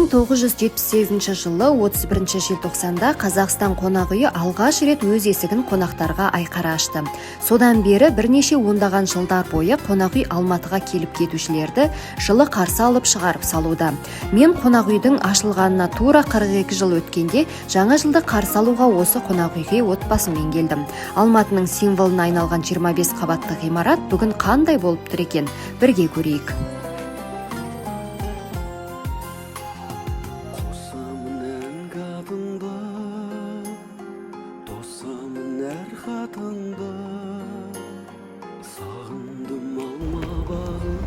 1978 жылы 31 желтоқсанда Қазақстан қонақ үйі алғаш рет өз есігін қонақтарға айқара ашты. Содан бері бірнеше ондаған жылдар бойы қонақ үй Алматыға келіп кетушілерді жылы қарсы алып шығарып салуда. Мен қонақ үйдің ашылғанына тура 42 жыл өткенде жаңа жылды қарсы алуға осы қонақ үйге отбасыммен келдім. Алматының символына айналған 25 қабатты ғимарат бүгін қандай болып тұр екен? Бірге көрейік. Қосамын әнге атыңды, тосамын әр хатыңды. Сағындым алма бағын.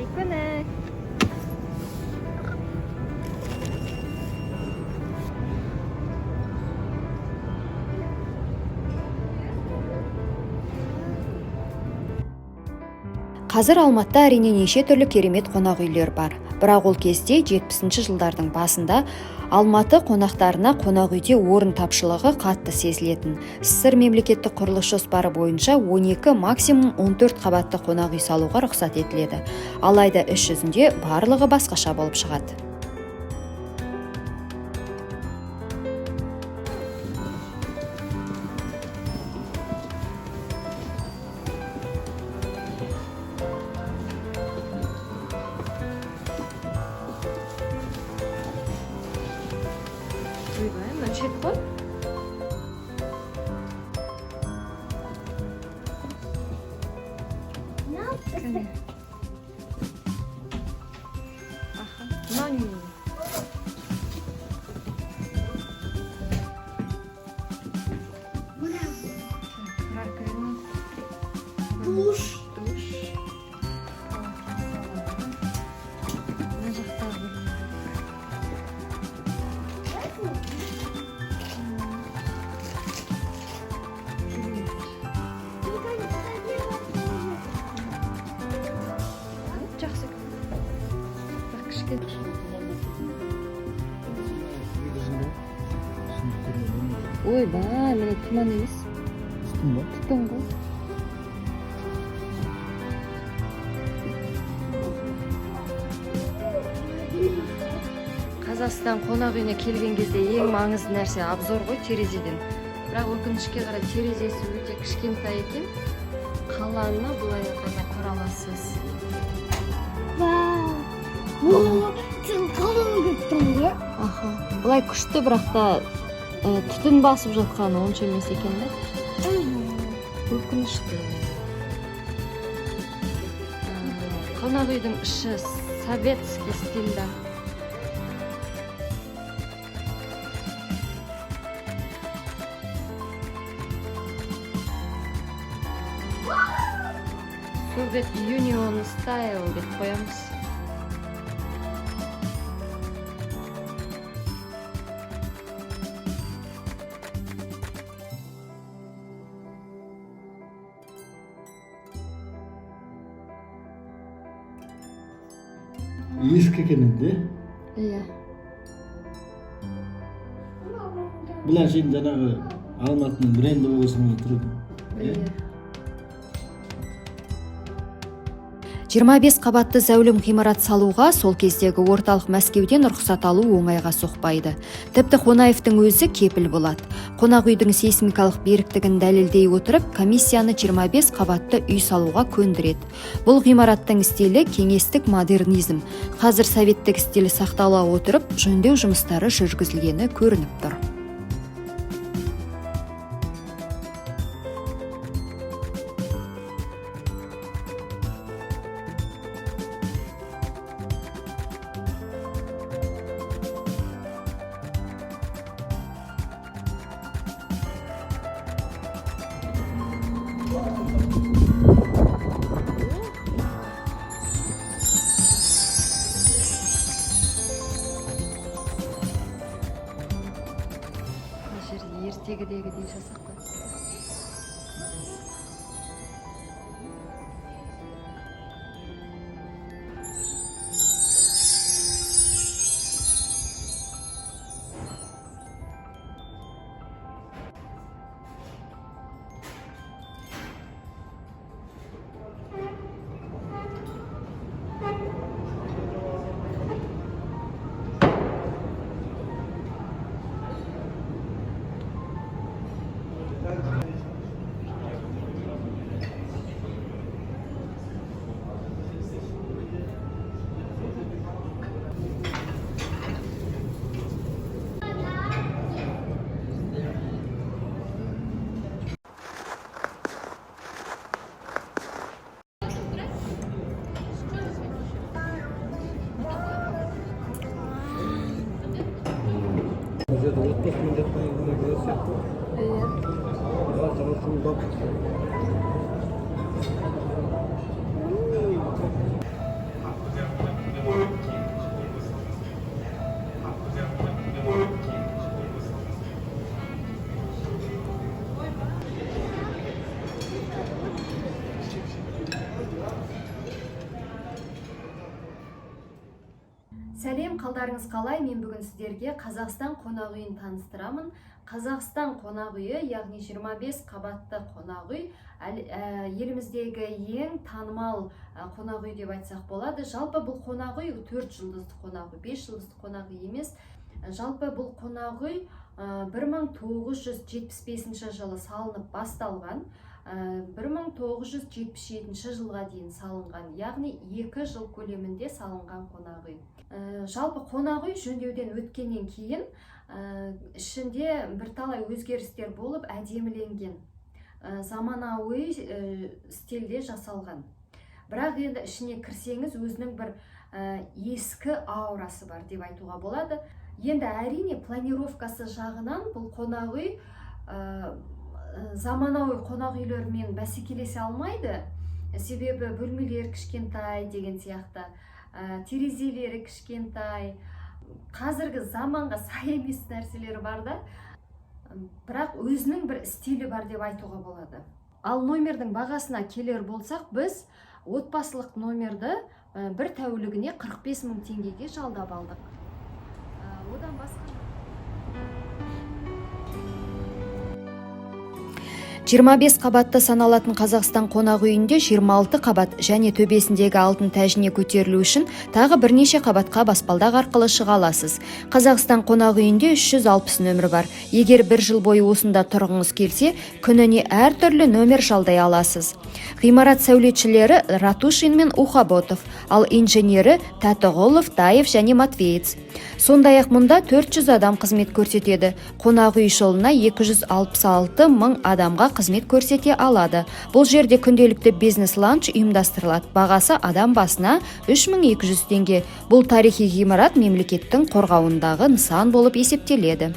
Айкөңіл. Қазір Алматыда әрине неше түрлі керемет қонақ үйлер бар. Бірақ ол кезде 70 жылдардың басында Алматы қонақтарына қонақ үйде орын тапшылығы қатты сезілетін. СССР мемлекеттік құрылыс жоспары бойынша 12, максимум 14 қабатты қонақ үй салуға рұқсат етіледі. Алайда іс жүзінде барлығы басқаша болып шығады. Ойбай, мына шет қой. Кәне. Аха, мынау немене? Раковина. Душ. Душ. Мына жақтағы. Керемет. Жақсы. Бірақ кішкене. Ойбай, міне тұман емес. Түтін ба? Түтін ғой. Қазақстан қонақ үйіне келген кезде ең маңызды нәрсе обзор ғой терезеден. Бірақ өкінішке қарай терезесі өте кішкентай екен. Қаланы былай ғана көре аласыз. Вау. Бұл сен қалың келіп тұр ғой. Аха. Былай күшті, бірақ та түтін басып жатқаны онша емес екен да. Өкінішті. Қонақ үйдің іші советский стильда. Soviet Union style деп қоямыз. Ескі екен енді. Иә. Бұл әшейін жаңағы Алматының бренді болғасын тұр. Иә. 25 қабатты зәулім ғимарат салуға сол кездегі орталық Мәскеуден рұқсат алу оңайға соқпайды. Тіпті Қонаевтың өзі кепіл болады. Қонақ үйдің сейсмикалық беріктігін дәлелдей отырып, комиссияны 25 қабатты үй салуға көндіреді. Бұл ғимараттың стилі кеңестік модернизм. Қазір советтік стилі сақтала отырып, жөндеу жұмыстары жүргізілгені көрініп тұр. Мына жерде ертегідегідей жасап қойыпты. Отбасымен жатқан кезде гүл сияқты. Иә. Бала шаға шуылдап. Сәлем, қалдарыңыз қалай? Мен бүгін сіздерге Қазақстан қонақ үйін таныстырамын. Қазақстан қонақ үйі, яғни 25 қабатты қонақ үй, еліміздегі ең танымал қонақ үй деп айтсақ болады. Жалпы бұл қонақ үй 4 жұлдызды қонақ үй, 5 жұлдызды қонақ үй емес. Жалпы бұл қонақ үй 1975 жылы салынып басталған, 1977 жылға дейін салынған, яғни 2 жыл көлемінде салынған қонақ үй. Жалпы қонақ үй жөндеуден өткеннен кейін ішінде бірталай өзгерістер болып әдеміленген, заманауи стильде жасалған. Бірақ енді ішіне кірсеңіз, өзінің бір ескі аурасы бар деп айтуға болады. Енді әрине, планировкасы жағынан бұл қонақ үй заманауи қонақ үйлермен бәсекелесе алмайды, себебі бөлмелер кішкентай деген сияқты, терезелері кішкентай, қазіргі заманға сай емес нәрселері бар да, бірақ өзінің бір стилі бар деп айтуға болады. Ал номердің бағасына келер болсақ, біз отбасылық номерді бір тәулігіне 45 мың теңгеге жалдап алдық. Одан басқа 25 қабатты саналатын Қазақстан қонақ үйінде 26 қабат және төбесіндегі алтын тәжіне көтерілу үшін тағы бірнеше қабатқа баспалдақ арқылы шыға аласыз. Қазақстан қонақ үйінде 360 нөмір бар. Егер бір жыл бойы осында тұрғыңыз келсе, күніне әртүрлі нөмір жалдай аласыз. Ғимарат сәулетшілері Ратушин мен Ухаботов, ал инженері Тәтіғұлов, Таев және Матвеец. Сондай-ақ мұнда 400 адам қызмет көрсетеді. Қонақ үй жылына 266 мың адамға қызмет көрсете алады. Бұл жерде күнделікті бизнес ланч ұйымдастырылады. Бағасы адам басына 3200 теңге. Бұл тарихи ғимарат мемлекеттің қорғауындағы нысан болып есептеледі.